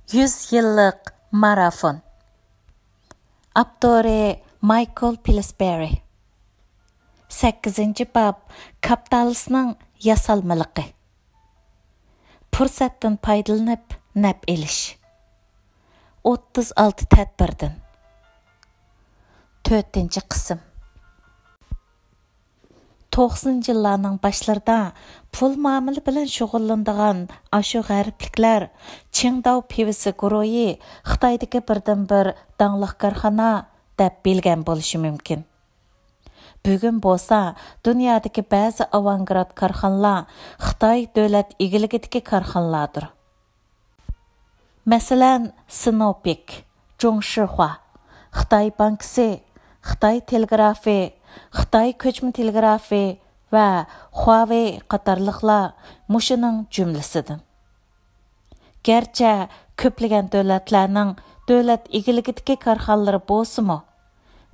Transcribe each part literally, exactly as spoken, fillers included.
يۈز يىللىق مارافون. ئاپتورى مايكل پىلسبېرى. سەككىزىنچى باب، كاپىتالىستنىڭ ياسالمىلىقى. پۇرسەتتىن پايدىلىنىپ نەپ ئېلىش. ئوتتۇز ئالتە تەدبىردىن. تۆتىنچى قىسىم. توقسىنىنچى يىللارنىڭ باشلىرىدا پۇل مۇئامىلە بىلەن شۇغۇللىنىدىغان ئاشۇ غەربلىكلەر چىڭداۋ پىۋىسى گۇرۇھى خىتايدىكى بىردىنبىر داڭلىق كارخانا دەپ بىلگەن بولۇشى مۇمكىن. بۈگۈن بولسا دۇنيادىكى بەزى ئاۋانگارت كارخانىلار خىتاي دۆلەت ئىگىلىكىدىكى كارخانىلاردۇر. مەسىلەن، سىنوپېك، جۇڭشىخۇا، خىتاي بانكىسى، خىتاي تېلېگرافى، خىتاي كۆچمە تېلېگرافى ۋە خۇاۋېي قاتارلىقلار مۇشۇنىڭ جۈملىسىدىن. گەرچە كۆپلىگەن دۆلەتلەرنىڭ دۆلەت ئىگىلىكىدىكى كارخانىلىرى بولسىمۇ،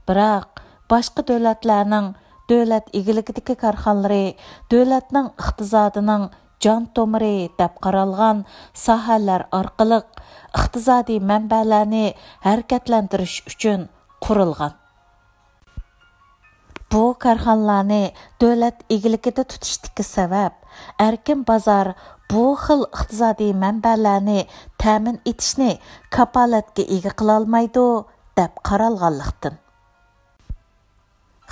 بىراق باشقا دۆلەتلەرنىڭ دۆلەت ئىگىلىكىدىكى كارخانىلىرى دۆلەتنىڭ ئىقتىسادىنىڭ جان تومۇرى دەپ قارالغان ساھەلەر ئارقىلىق ئىقتىسادىي مەنبەلەرنى ھەرىكەتلەندۈرۈش ئۈچۈن قۇرۇلغان. بۇ كارخانىلارنى دۆلەت ئىگىلىكىدە تۇتۇشتىكى سەۋەب، ئەركىن بازار بۇ خىل ئىقتىسادىي مەنبەلەرنى تەمىن ئېتىشنى كاپالەتكە ئىگە قىلالمايدۇ، دەپ قارالغانلىقتىن.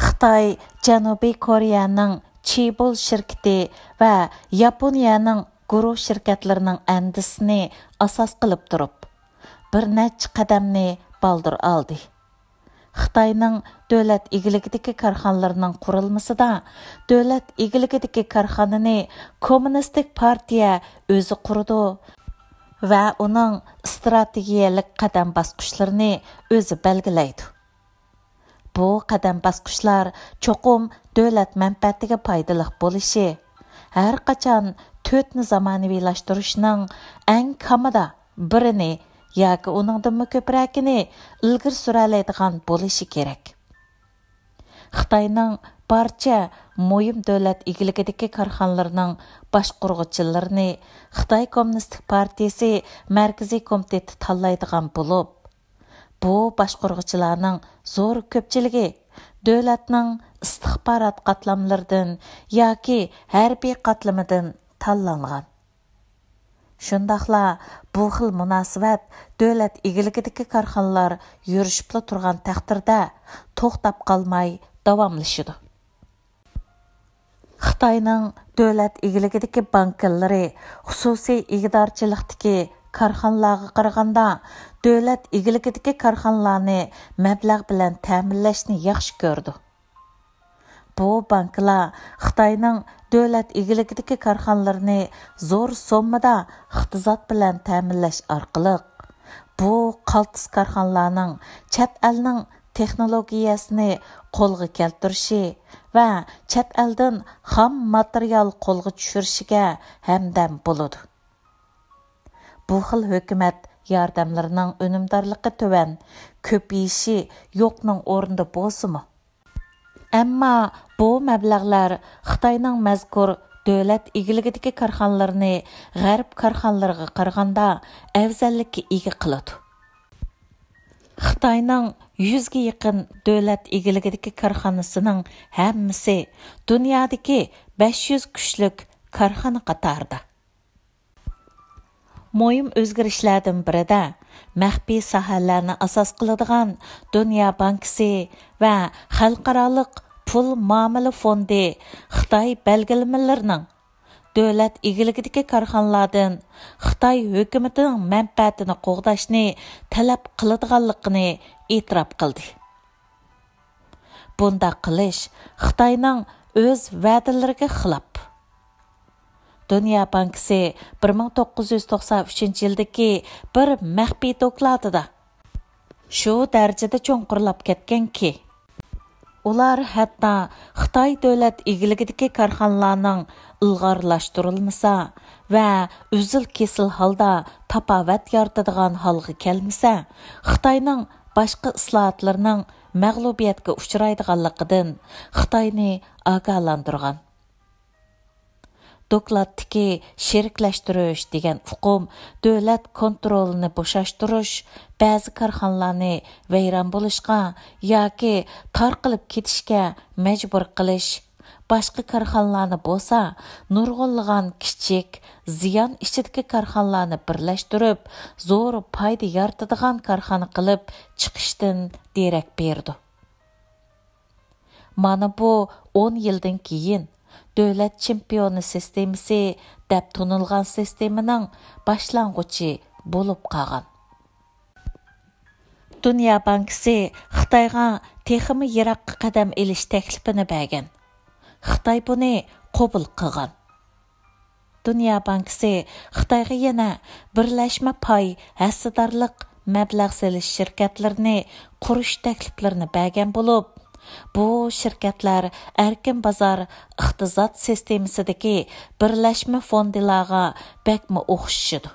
خىتاي جەنۇبىي كورېيەنىڭ چىبول شىركىتى ۋە ياپونىيەنىڭ گۇرۇھ شىركەتلىرىنىڭ ئەندىزىسىنى ئاساس قىلىپ تۇرۇپ، بىر نەچچە قەدەمنى بالدۇر ئالدى. خىتاينىڭ دۆلەت ئىگىلىكىدىكى كارخانىلىرىنىڭ قۇرۇلمىسىدا دۆلەت ئىگىلىكىدىكى كارخانىنى كوممۇنىستىك پارتىيە ئۆزى قۇرىدۇ ۋە ئۇنىڭ ئىستراتېگىيەلىك قەدەم باسقۇچلىرىنى ئۆزى بەلگىلەيدۇ. بۇ قەدەم باسقۇچلار چوقۇم دۆلەت مەنپەئەتىگە پايدىلىق بولۇشى، ھەرقاچان تۆتنى زامانىۋىلاشتۇرۇشنىڭ ئەڭ كامىدا بىرىنى ياكى ئۇنىڭدىنمۇ كۆپرەكىنى ئىلگىرى سۈرەلەيدىغان بولۇشى كېرەك. خىتاينىڭ بارچە مۇھىم دۆلەت ئىگىلىكىدىكى كارخانىلىرىنىڭ باشقۇرغۇچىلىرىنى خىتاي كوممۇنىستىك پارتىيىسى مەركىزىي كومىتېتى تاللايدىغان بولۇپ، بۇ باشقۇرغۇچىلارنىڭ زور كۆپچىلىكى دۆلەتنىڭ ئىستىخبارات قاتلاملىرىدىن ياكى ھەربىي قاتلىمىدىن تاللانغان. شۇنداقلا بۇ خىل مۇناسىۋەت دۆلەت ئىگىلىكىدىكى كارخانىلار يۈرۈشۈپلا تۇرغان تەقدىردە توختاپ قالماي داۋاملىشىدۇ. خىتاينىڭ دۆلەت ئىگىلىكىدىكى بانكىلىرى خۇسۇسىي ئىگىدارچىلىقتىكى كارخانىلارغا قارىغاندا، دۆلەت ئىگىلىكىدىكى كارخانىلارنى مەبلەغ بىلەن تەمىنلەشنى ياخشى كۆرىدۇ. بۇ بانكىلار خىتاينىڭ دۆلەت ئىگىلىكىدىكى كارخانىلىرىنى زور سوممىدا ئىقتىساد بىلەن تەمىنلەش ئارقىلىق، بۇ قالتىس كارخانىلارنىڭ چەت ئەلنىڭ تېخنولوگىيەسىنى قولغا كەلتۈرۈشى ۋە چەت ئەلدىن خام ماتېرىيال قولغا چۈشۈرۈشىگە ھەمدەم بولىدۇ. بۇ خىل ھۆكۈمەت ياردەملىرىنىڭ ئۈنۈمدارلىقى تۆۋەن، كۆپىيىشى يوقنىڭ ئورنىدا بولسىمۇ، ئەمما بۇ مەبلەغلەر خىتاينىڭ مەزكۇر دۆلەت ئىگىلىكىدىكى كارخانىلىرىنى غەرب كارخانىلىرىغا قارىغاندا ئەۋزەللىككە ئىگە قىلىدۇ. خىتاينىڭ يۈزگە يېقىن دۆلەت ئىگىلىكىدىكى كارخانىسىنىڭ ھەممىسى دۇنيادىكى بەش يۈز كۈچلۈك كارخانا قاتارىدا. مۇھىم ئۆزگىرىشلەردىن بىرىدە، مەخپىي ساھەلەرنى ئاساس قىلىدىغان دۇنيا بانكىسى ۋە خەلقئارالىق پۇل مۇئامىلە فوندى خىتاي بەلگىلىمىلىرىنىڭ دۆلەت ئىگىلىكىدىكى كارخانىلاردىن خىتاي ھۆكۈمىتىنىڭ مەنپەئەتىنى قوغداشنى تەلەپ قىلىدىغانلىقىنى ئېتىراپ قىلدى. بۇنداق قىلىش خىتاينىڭ ئۆز ۋەدىلىرىگە خىلاپ. دۇنيا بانكىسى بىر مىڭ توققۇز يۈز توقسان ئۈچىنچى يىلدىكى بىر مەخپىي دوكلاتىدا شۇ دەرىجىدە چوڭقۇرلاپ كەتكەنكى، ئۇلار ھەتتا خىتاي دۆلەت ئىگىلىكىدىكى كارخانىلارنىڭ ئىلغارلاشتۇرۇلمىسا ۋە ئۈزۈل-كېسىل ھالدا تاپاۋەت يارىتىدىغان ھالغا كەلمىسە، خىتاينىڭ باشقا ئىسلاھاتلىرىنىڭ مەغلۇبىيەتكە ئۇچرايدىغانلىقىدىن خىتاينى ئاگاھلاندۇرغان. دوكلاتتىكى شېرىكلەشتۈرۈش دېگەن ئۇقۇم دۆلەت كونترولىنى بوشاشتۇرۇش، بەزى كارخانىلارنى ۋەيران بولۇشقا ياكى تارقىلىپ كېتىشكە مەجبۇر قىلىش، باشقا كارخانىلارنى بولسا نۇرغۇنلىغان كىچىك، زىيان ئىچىدىكى كارخانىلارنى بىرلەشتۈرۈپ، زور پايدا يارىتىدىغان كارخانا قىلىپ چىقىشتىن دېرەك بېرىدۇ. مانا بۇ ئون يىلدىن كېيىن دۆلەت چېمپىيونى سىستېمىسى دەپ تونۇلغان سىستېمىنىڭ باشلانغۇچى بولۇپ قالغان. دۇنيا بانكىسى خىتايغا تېخىمۇ يىراققا قەدەم ئېلىش تەكلىپىنى بەرگەن. خىتاي بۇنى قوبۇل قىلغان. دۇنيا بانكىسى خىتايغا يەنە بىرلەشمە پاي ھەسسىدارلىق مەبلەغ سېلىش شىركەتلىرىنى قۇرۇش تەكلىپلىرىنى بەرگەن بولۇپ، بۇ شىركەتلەر ئەركىن بازار ئىقتىساد سىستېمىسىدىكى بىرلەشمە فوندىلارغا بەكمۇ ئوخشىشىدۇ.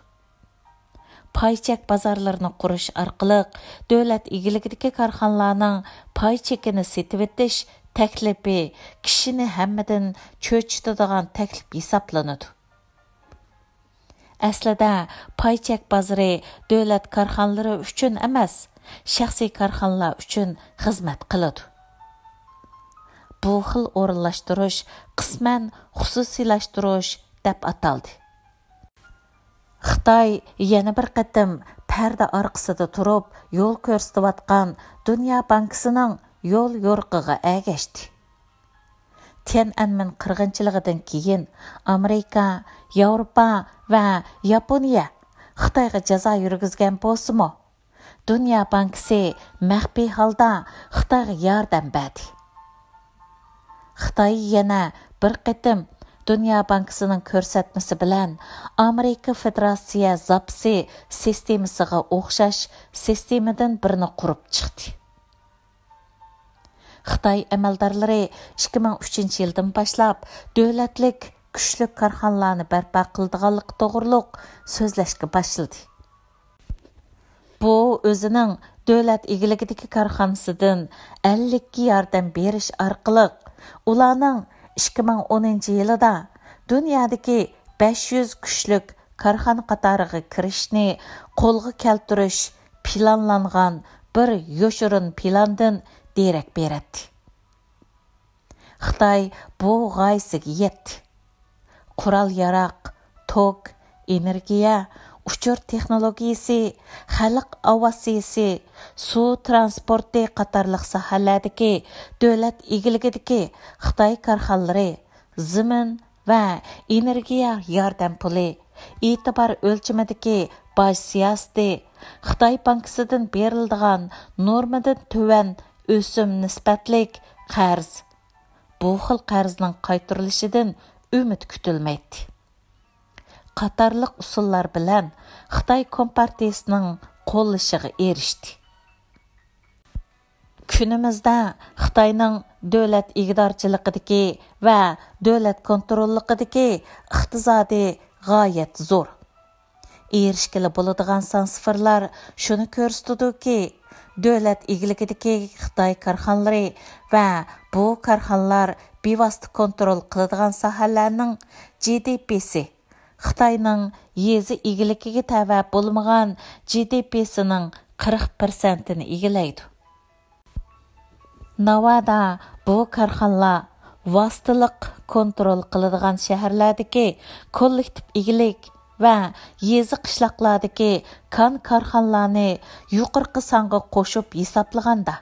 پاي چەك بازارلىرىنى قۇرۇش ئارقىلىق دۆلەت ئىگىلىكىدىكى كارخانىلارنىڭ پاي چېكىنى سېتىۋېتىش تەكلىپى كىشىنى ھەممىدىن چۆچۈتىدىغان تەكلىپ ھېسابلىنىدۇ. ئەسلىدە پاي چەك بازىرى دۆلەت كارخانىلىرى ئۈچۈن ئەمەس، شەخسىي كارخانىلار ئۈچۈن خىزمەت قىلىدۇ. بۇ خىل ئورۇنلاشتۇرۇش قىسمەن خۇسۇسىيلاشتۇرۇش دەپ ئاتالدى. خىتاي يەنە بىر قېتىم پەردە ئارقىسىدا تۇرۇپ يول كۆرسىتىۋاتقان دۇنيا بانكىسىنىڭ يول يورۇقىغا ئەگەشتى. تيەنئەنمېن قىرغىنچىلىقىدىن كېيىن ئامېرىكا، ياۋروپا ۋە ياپونىيە خىتايغا جازا يۈرگۈزگەن بولسىمۇ، دۇنيا بانكىسى مەخپىي ھالدا خىتايغا ياردەم بەردى. خىتاي يەنە بىر قېتىم دۇنيا بانكىسىنىڭ كۆرسەتمىسى بىلەن ئامېرىكا فېدېراتسىيە زاپىسى سىستېمىسىغا ئوخشاش سىستېمىدىن بىرنى قۇرۇپ چىقتى. خىتاي ئەمەلدارلىرى ئىككى مىڭ ئۈچىنچى يىلدىن باشلاپ دۆلەتلىك كۈچلۈك كارخانىلارنى بەرپا قىلىدىغانلىقى توغرۇلۇق سۆزلەشكە باشلىدى. بۇ ئۆزىنىڭ دۆلەت ئىگىلىكىدىكى كارخانىسىدىن ئەللىككە ياردەم بېرىش ئارقىلىق، ئۇلارنىڭ ئىككى مىڭ ئونىنچى يىلىدا دۇنيادىكى بەش يۈز كۈچلۈك كارخانا قاتارىغا كىرىشنى قولغا كەلتۈرۈش پىلانلانغان بىر يوشۇرۇن پىلاندىن دېرەك بېرەتتى. خىتاي بۇ غايىسىگە يەتتى. قورال-ياراغ، توك، ئېنېرگىيە، ئۇچۇر تېخنولوگىيىسى، خەلق ئاۋىئاتسىيىسى، سۇ ترانسپورتى قاتارلىق ساھەلەردىكى دۆلەت ئىگىلىكىدىكى خىتاي كارخانىلىرى زېمىن ۋە ئېنېرگىيە ياردەم پۇلى، ئېتىبار ئۆلچىمىدىكى باج سىياسىتى، خىتاي بانكىسىدىن بېرىلىدىغان نورمىدىن تۆۋەن ئۆسۈم نىسبەتلىك قەرز، بۇ خىل قەرزنىڭ قايتۇرۇلۇشىدىن ئۈمىد كۈتۈلمەيتتى. قاتارلىق ئۇسۇللار بىلەن خىتاي كومپارتىيىسىنىڭ قوللىشىغا ئېرىشتى. كۈنىمىزدە خىتاينىڭ دۆلەت ئىگىدارچىلىقىدىكى ۋە دۆلەت كونتروللۇقىدىكى ئىقتىسادى غايەت زور. ئېرىشكىلى بولىدىغان سان سىفىرلار شۇنى كۆرسىتىدۇكى، دۆلەت ئىگىلىكىدىكى خىتاي كارخانىلىرى ۋە بۇ كارخانىلار بىۋاسىتە كونترول قىلىدىغان ساھەلەرنىڭ جى دى پىسى خىتاينىڭ يېزا ئىگىلىكىگە تەۋە بولمىغان جى دى پىسىنىڭ قىرىق پىرسەنتىنى ئىگىلەيدۇ. ناۋادا بۇ كارخانىلار ۋاسىتىلىق كونترول قىلىدىغان شەھەرلەردىكى كوللېكتىپ ئىگىلىك ۋە يېزا، قىشلاقلاردىكى كان كارخانىلارنى يۇقىرىقى سانغا قوشۇپ ھېسابلىغاندا،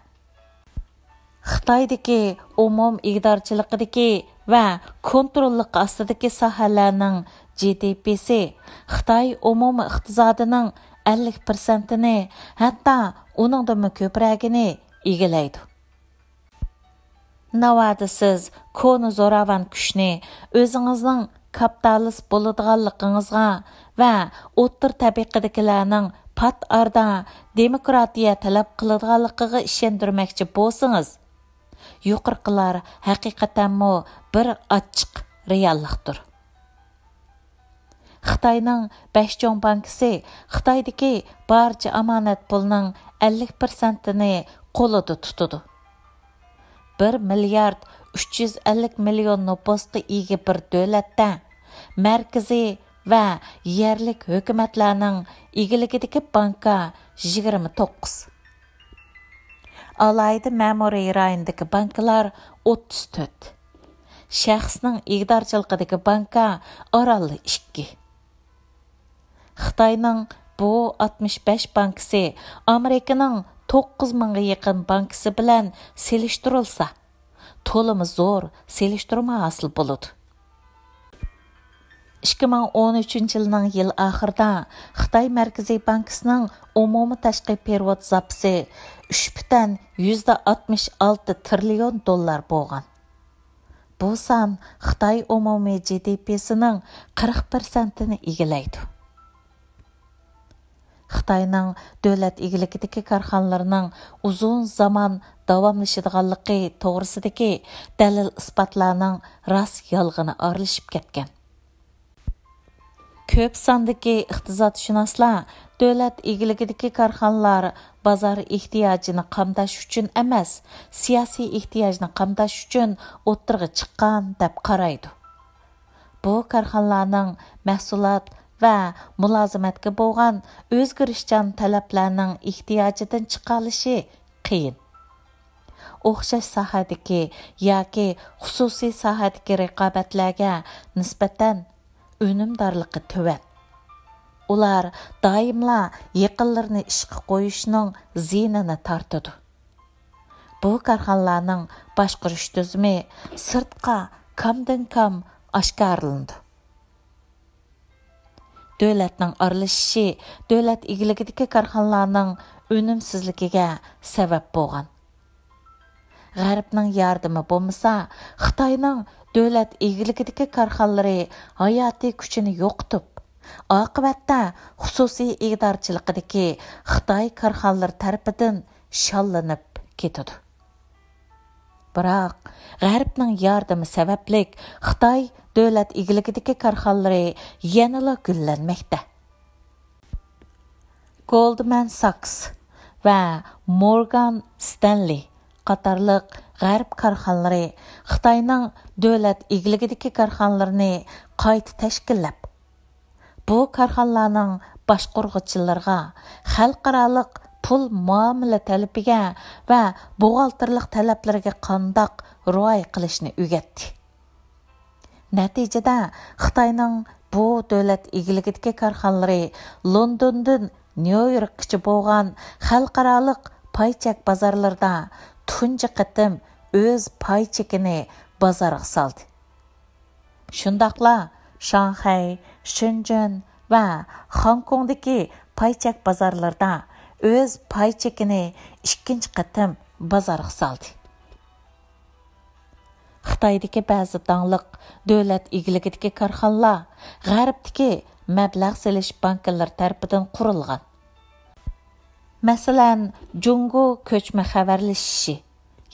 خىتايدىكى ئومۇم ئىگىدارچىلىقىدىكى ۋە كونتروللۇقى ئاستىدىكى ساھەلەرنىڭ جى دى پىسى خىتاي ئومۇمىي ئىقتىسادىنىڭ ئەللىك پىرسەنتىنى، ھەتتا ئۇنىڭدىنمۇ كۆپرەكىنى ئىگىلەيدۇ. ناۋادا سىز كونا زوراۋان كۈچنى ئۆزىڭىزنىڭ كاپىتالىست بولىدىغانلىقىڭىزغا ۋە ئوتتۇرا تەبىقىدىكىلەرنىڭ پات ئارىدا دېموكراتىيە تەلەپ قىلىدىغانلىقىغا ئىشەندۈرمەكچى بولسىڭىز، يۇقىرىقىلار ھەقىقەتەنمۇ بىر ئاچچىق رېئاللىقتۇر. خىتاينىڭ بەش چوڭ بانكىسى خىتايدىكى بارچە ئامانەت پۇلنىڭ ئەللىك پىرسەنتىنى قولىدا تۇتىدۇ. بىر مىليارد ئۈچ يۈز ئەللىك مىليون نوپۇسقا ئىگە بىر دۆلەتتە مەركىزىي ۋە يەرلىك ھۆكۈمەتلەرنىڭ ئىگىلىكىدىكى بانكا يىگىرمە توققۇز. ئالاھىدە مەمۇرىي رايوندىكى بانكىلار ئوتتۇز تۆت. شەخسنىڭ ئىگىدارچىلىقىدىكى بانكا ئارانلا ئىككى. خىتاينىڭ بۇ ئاتمىش بەش بانكىسى ئامېرىكىنىڭ توققۇز مىڭغا يېقىن بانكىسى بىلەن سېلىشتۇرۇلسا، تولىمۇ زور سېلىشتۇرما ھاسىل بولىدۇ. ئىككى مىڭ ئون ئۈچىنچى يىلنىڭ يىل ئاخىرىدا خىتاي مەركىزىي بانكىسىنىڭ ئومۇمىي تاشقى پېرېۋوت زاپىسى ئۈچ پۈتۈن يۈزدە ئاتمىش ئالتە تىرىليون دوللار بولغان. بۇ سان خىتاي ئومۇمىي جى دى پىسىنىڭ قىرىق پىرسەنتىنى ئىگىلەيدۇ. خىتاينىڭ دۆلەت ئىگىلىكىدىكى كارخانىلىرىنىڭ ئۇزۇن زامان داۋاملىشىدىغانلىقى توغرىسىدىكى دەلىل-ئىسپاتلارنىڭ راست-يالغىنى ئارىلىشىپ كەتكەن. كۆپ ساندىكى ئىقتىسادشۇناسلار دۆلەت ئىگىلىكىدىكى كارخانىلار بازار ئېھتىياجىنى قامداش ئۈچۈن ئەمەس، سىياسىي ئېھتىياجنى قامداش ئۈچۈن ئوتتۇرىغا چىققان دەپ قارايدۇ. بۇ كارخانىلارنىڭ مەھسۇلات ۋە مۇلازىمەتكە بولغان ئۆزگىرىشچان تەلەپلەرنىڭ ئېھتىياجىدىن چىقالىشى قىيىن. ئوخشاش ساھەدىكى ياكى خۇسۇسىي ساھەدىكى رىقابەتلەرگە نىسبەتەن ئۈنۈمدارلىقى تۆۋەن. ئۇلار دائىملا يېقىنلىرىنى ئىشقا قويۇشنىڭ زىيىنىنى تارتىدۇ. بۇ كارخانىلارنىڭ باشقۇرۇش تۈزۈمى سىرتقا كامدىن-كام ئاشكارىلىنىدۇ. دۆلەتنىڭ ئارىلىشىشى دۆلەت ئىگىلىكىدىكى كارخانىلارنىڭ ئۈنۈمسىزلىكىگە سەۋەب بولغان. غەربنىڭ ياردىمى بولمىسا، خىتاينىڭ دۆلەت ئىگىلىكىدىكى كارخانىلىرى ھاياتىي كۈچىنى يوقىتىپ، ئاقىۋەتتە خۇسۇسىي ئىگىدارچىلىقىدىكى خىتاي كارخانىلىرى تەرىپىدىن شاللىنىپ كېتىدۇ. بىراق، غەربنىڭ ياردىمى سەۋەبلىك خىتاي دۆلەت ئىگىلىكىدىكى كارخانىلىرى يەنىلا گۈللەنمەكتە. گولدمان ساكس ۋە مورگان ستەنلى قاتارلىق غەرب كارخانىلىرى خىتاينىڭ دۆلەت ئىگىلىكىدىكى كارخانىلىرىنى قايتا تەشكىللەپ، بۇ كارخانىلارنىڭ باشقۇرغۇچىلىرىغا خەلقئارالىق پۇل مۇئامىلە تەلىپىگە ۋە بوغالتىرلىق تەلەپلىرىگە قانداق رىئايە قىلىشنى ئۆگەتتى. نەتىجىدە، خىتاينىڭ بۇ دۆلەت ئىگىلىكىدىكى كارخانىلىرى لوندوندىن نيۇ يوركقىچە بولغان خەلقئارالىق پاي چەك بازارلىرىدا تۇنجى قېتىم ئۆز پاي چېكىنى بازارغا سالدى. شۇنداقلا شاڭخەي، شېنجېن ۋە خوڭكوڭدىكى پاي چەك بازارلىرىدا ئۆز پاي چېكىنى ئىككىنچى قېتىم بازارغا سالدى. خىتايدىكى بەزى داڭلىق دۆلەت ئىگىلىكىدىكى كارخانىلار غەربتىكى مەبلەغ سېلىش بانكىلىرى تەرىپىدىن قۇرۇلغان. مەسىلەن، جۇڭگو كۆچمە خەۋەرلىشىشى،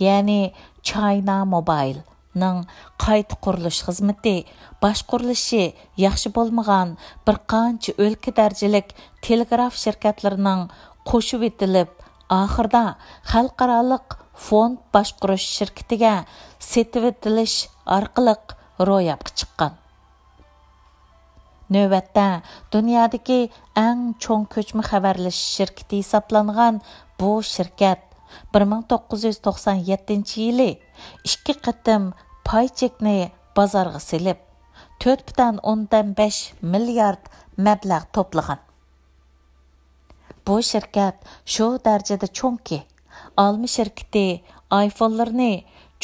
يەنى چاينا موبايلنىڭ قايتا قۇرۇلۇش خىزمىتى باشقۇرۇلۇشى ياخشى بولمىغان بىر قانچە ئۆلكە دەرىجىلىك تېلېگراف شىركەتلىرىنىڭ قوشۇۋېتىلىپ، ئاخىرىدا خەلقئارالىق فوند باشقۇرۇش شىركىتىگە سېتىۋېتىلىش ئارقىلىق روياپقا چىققان. نۆۋەتتە، دۇنيادىكى ئەڭ چوڭ كۆچمە خەۋەرلىشىش شىركىتى ھېسابلانغان بۇ شىركەت بىر مىڭ توققۇز يۈز توقسان يەتتىنچى يىلى ئىككى قېتىم پاي چېكنى بازارغا سېلىپ، تۆت پۈتۈن ئوندىن بەش مىليارد مەبلەغ توپلىغان. بۇ شىركەت شۇ دەرىجىدە چوڭكى، ئالما شىركىتى ئايفونلىرىنى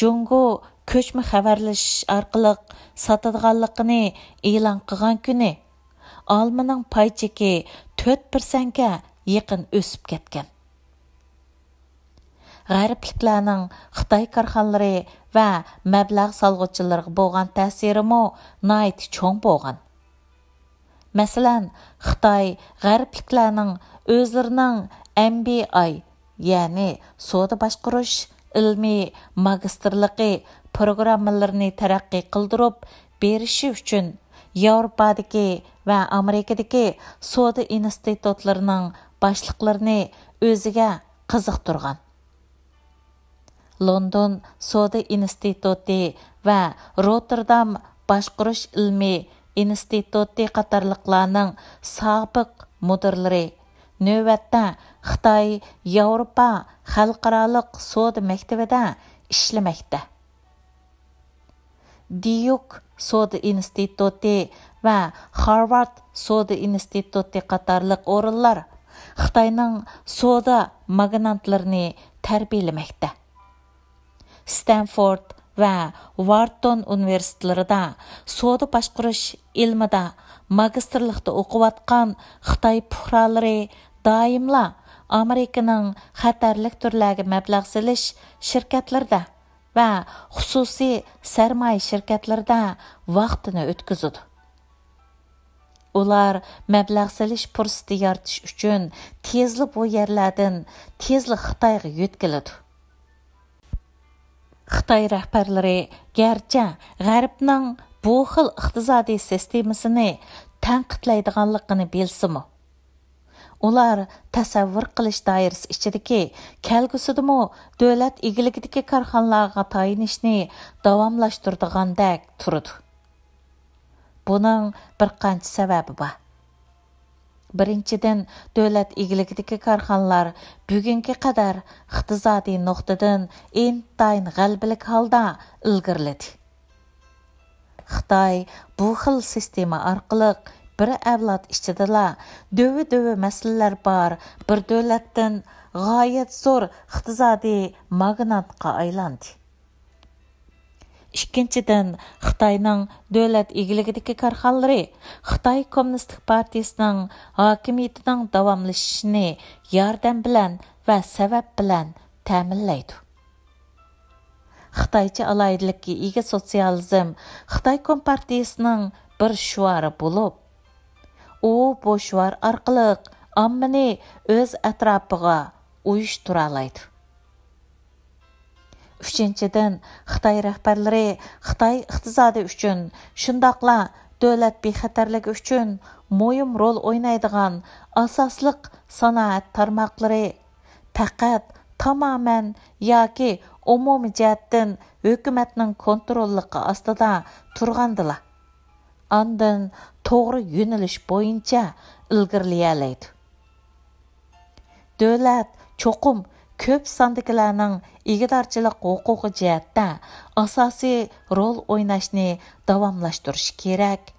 جۇڭگو كۆچمە خەۋەرلىشىش ئارقىلىق ساتىدىغانلىقىنى ئېلان قىلغان كۈنى، ئالمىنىڭ پاي چېكى تۆت پىرسەنتكە يېقىن ئۆسۈپ كەتكەن. غەربلىكلەرنىڭ خىتاي كارخانىلىرى ۋە مەبلەغ سالغۇچىلىرىغا بولغان تەسىرىمۇ ناھايىتى چوڭ بولغان. مەسىلەن، خىتاي غەربلىكلەرنىڭ ئۆزلىرىنىڭ ئەم بى ئاي، يەنى سودا باشقۇرۇش ئىلمىي ماگىستىرلىقى پروگراممىلىرىنى تەرەققىي قىلدۇرۇپ بېرىشى ئۈچۈن ياۋروپادىكى ۋە ئامېرىكىدىكى سودا ئىنستىتۇتلىرىنىڭ باشلىقلىرىنى ئۆزىگە قىزىقتۇرغان. لوندون سودا ئىنستىتۇتى ۋە روتېردام باشقۇرۇش ئىلمىي ئىنستىتۇتى قاتارلىقلارنىڭ سابىق مۇدىرلىرى نۆۋەتتە خىتاي ياۋروپا خەلقئارالىق سودا مەكتىۋىدە ئىشلىمەكتە. ديۇك سودا ئىنستىتۇتى ۋە خارۋارد سودا ئىنستىتۇتى قاتارلىق ئورۇنلار خىتاينىڭ سودا ماگنانتلىرىنى تەربىيەلىمەكتە. ستەنفورد ۋە ۋارتون ئۇنىۋېرسىتېتلىرىدا سودا باشقۇرۇش ئىلمىدا ماگىستىرلىقتا ئوقۇۋاتقان خىتاي پۇقرالىرى دائىملا ئامېرىكىنىڭ خەتەرلىك تۈرلەرگە مەبلەغ سېلىش شىركەتلىرىدە ۋە خۇسۇسىي سەرمايە شىركەتلىرىدە ۋاقتىنى ئۆتكۈزىدۇ. ئۇلار مەبلەغ سېلىش پۇرسىتى يارىتىش ئۈچۈن تېزلا بۇ يەرلەردىن تېزلا خىتايغا يۆتكىلىدۇ. خىتاي رەھبەرلىرى گەرچە غەربنىڭ بۇ خىل ئىقتىسادىي سىستېمىسىنى تەنقىدلەيدىغانلىقىنى بىلسىمۇ، ئۇلار تەسەۋۋۇر قىلىش دائىرىسى ئىچىدىكى كەلگۈسىدىمۇ دۆلەت ئىگىلىكىدىكى كارخانىلارغا تايىنىشنى داۋاملاشتۇرىدىغاندەك تۇرىدۇ. بۇنىڭ بىر قانچە سەۋەبى بار. بىرىنچىدىن، دۆلەت ئىگىلىكىدىكى كارخانىلار بۈگۈنگە قەدەر ئىقتىسادىي نۇقتىدىن ئىنتايىن غەلىبىلىك ھالدا ئىلگىرىلىدى. خىتاي بۇ خىل سىستېما ئارقىلىق بىر ئەۋلاد ئىچىدىلا دۆۋە-دۆۋە مەسىلىلەر بار بىر دۆلەتتىن غايەت زور ئىقتىسادىي ماگناتقا ئايلاندى. ئىككىنچىدىن، خىتاينىڭ دۆلەت ئىگىلىكىدىكى كارخانىلىرى خىتاي كوممۇنىستىك پارتىيىسىنىڭ ھاكىمىيىتىنىڭ داۋاملىشىشىنى ياردەم بىلەن ۋە سەۋەب بىلەن تەمىنلەيدۇ. خىتايچە ئالاھىدىلىككە ئىگە سوتسىيالىزم خىتاي كومپارتىيىسىنىڭ بىر شوئارى بولۇپ، ئۇ بۇ شوئار ئارقىلىق ئاممىنى ئۆز ئەتراپىغا ئۇيۇشتۇرالايدۇ. ئۈچىنچىدىن، خىتاي رەھبەرلىرى خىتاي ئىقتىسادى ئۈچۈن، شۇنداقلا دۆلەت بىخەتەرلىكى ئۈچۈن مۇھىم رول ئوينايدىغان ئاساسلىق سانائەت تارماقلىرى پەقەت تامامەن ياكى ئومۇمىي جەھەتتىن ھۆكۈمەتنىڭ كونتروللۇقى ئاستىدا تۇرغاندىلا، ئاندىن توغرا يۆنىلىش بويىچە ئىلگىرىلىيەلەيدۇ. دۆلەت چوقۇم كۆپ ساندىكىلەرنىڭ ئىگىدارچىلىق ھوقۇقى جەھەتتە ئاساسىي رول ئويناشنى داۋاملاشتۇرۇشى كېرەك،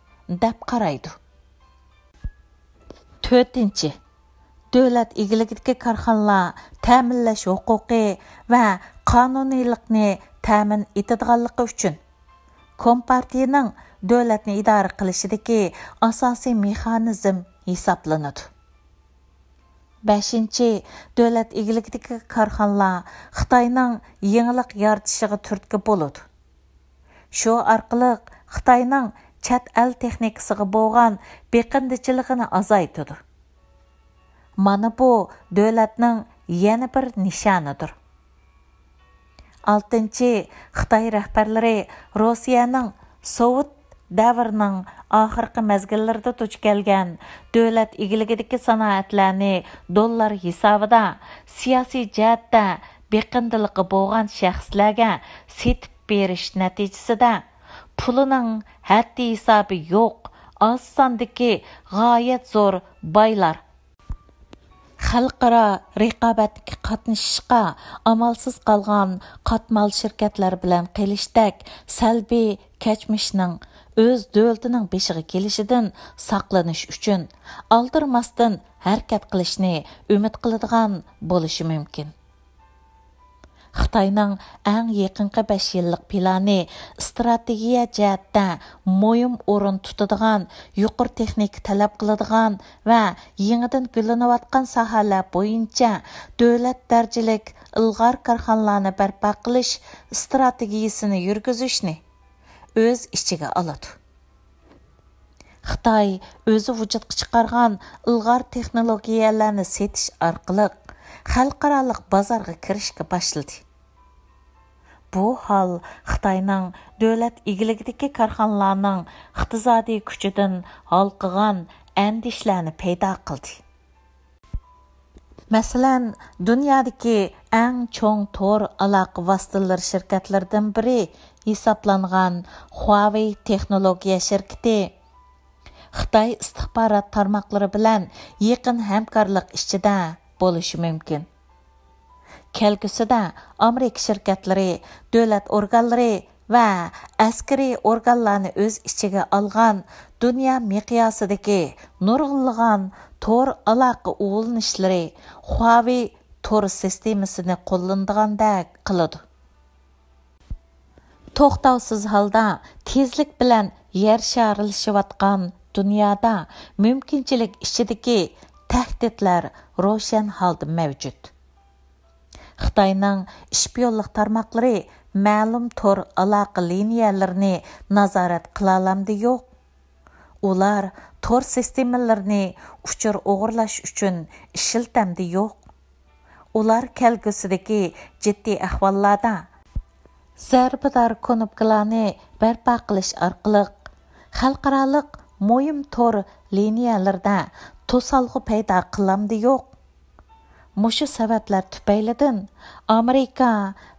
دەپ قارايدۇ. تۆتىنچى، دۆلەت ئىگىلىكىدىكى كارخانىلار تەمىنلەش ھوقۇقى ۋە قانۇنىيلىقنى تەمىن ئېتىدىغانلىقى ئۈچۈن، كومپارتىيىنىڭ دۆلەتنى ئىدارە قىلىشىدىكى ئاساسىي مېخانىزم ھېسابلىنىدۇ. بەشىنچى، دۆلەت ئىگىلىكىدىكى كارخانىلار خىتاينىڭ يېڭىلىق يارىتىشىغا تۈرتكە بولىدۇ. شۇ ئارقىلىق خىتاينىڭ چەت ئەل تېخنىكىسىغا بولغان بېقىندىچىلىقىنى ئازايتىدۇ. مانا بۇ دۆلەتنىڭ يەنە بىر نىشانىدۇر. ئالتىنچى، خىتاي رەھبەرلىرى روسىيەنىڭ سوۋېت دەۋرىنىڭ ئاخىرقى مەزگىللىرىدە دۇچ كەلگەن دۆلەت ئىگىلىكىدىكى سانائەتلەرنى دوللار ھېسابىدا سىياسىي جەھەتتە بېقىندىلىقى بولغان شەخسلەرگە سېتىپ بېرىش نەتىجىسىدە، پۇلىنىڭ ھەددى-ھېسابى يوق، ئاز ساندىكى غايەت زور بايلار، خەلقئارا رىقابەتكە قاتنىشىشقا ئامالسىز قالغان قاتمال شىركەتلەر بىلەن قېلىشتەك سەلبىي كەچمىشنىڭ ئۆز دۆلىتىنىڭ بېشىغا كېلىشىدىن ساقلىنىش ئۈچۈن، ئالدىرىماستىن ھەرىكەت قىلىشنى ئۈمىد قىلىدىغان بولۇشى مۇمكىن. خىتاينىڭ ئەڭ يېقىنقى بەش يىللىق پىلانى ئىستراتېگىيە جەھەتتە مۇھىم ئورۇن تۇتىدىغان، يۇقىرى تېخنىكا تەلەپ قىلىدىغان ۋە يېڭىدىن گۈللىنىۋاتقان ساھەلەر بويىچە دۆلەت دەرىجىلىك ئىلغار كارخانىلارنى بەرپا قىلىش ئىستراتېگىيىسىنى يۈرگۈزۈشنى ئۆز ئىچىگە ئالىدۇ. خىتاي ئۆزى ۋۇجۇدقا چىقارغان ئىلغار تېخنولوگىيەلەرنى سېتىش ئارقىلىق خەلقئارالىق بازارغا كىرىشكە باشلىدى. بۇ ھال خىتاينىڭ دۆلەت ئىگىلىكىدىكى كارخانىلارنىڭ ئىقتىسادىي كۈچىدىن ھالقىغان ئەندىشىلەرنى پەيدا قىلدى. مەسىلەن، دۇنيادىكى ئەڭ چوڭ تور ئالاقە ۋاسىتىلىرى شىركەتلىرىدىن بىرى ھېسابلانغان خۇاۋېي تېخنولوگىيە شىركىتى خىتاي ئىستىخبارات تارماقلىرى بىلەن يېقىن ھەمكارلىق ئىچىدە بولۇشى مۇمكىن. كەلگۈسىدە ئامېرىكا شىركەتلىرى، دۆلەت ئورگانلىرى ۋە ئەسكىرىي ئورگانلارنى ئۆز ئىچىگە ئالغان دۇنيا مىقياسىدىكى نۇرغۇنلىغان تور ئالاقە ئۇلىنىشلىرى خۇاۋېي تور سىستېمىسىنى قوللىنىدىغاندەك قىلىدۇ. توختاۋسىز ھالدا تېزلىك بىلەن يەر شارىلىشىۋاتقان دۇنيادا مۇمكىنچىلىك ئىچىدىكى تەھدىتلەر روشەن ھالدا مەۋجۇت. خىتاينىڭ ئىشپىيونلۇق تارماقلىرى مەلۇم تور ئالاقە لىنىيەلىرىنى نازارەت قىلالامدى يوق. ئۇلار تور سىستېمىلىرىنى ئۇچۇر ئوغرىلاش ئۈچۈن ئىشلىتەمدى يوق. ئۇلار كەلگۈسىدىكى جىددىي ئەھۋاللاردا زەربىدار كۇنۇپكىلارنى بەرپا قىلىش ئارقىلىق خەلقئارالىق مۇھىم تور لىنىيەلىرىدە توسالغۇ پەيدا قىلامدى يوق. مۇشۇ سەۋەبلەر تۈپەيلىدىن ئامېرىكا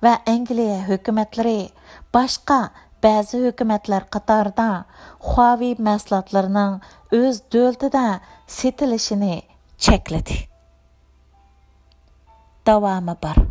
ۋە ئەنگلىيە ھۆكۈمەتلىرى باشقا بەزى ھۆكۈمەتلەر قاتارىدا خۇاۋېي مەھسۇلاتلىرىنىڭ ئۆز دۆلىتىدە سېتىلىشىنى چەكلىدى. داۋامى بار.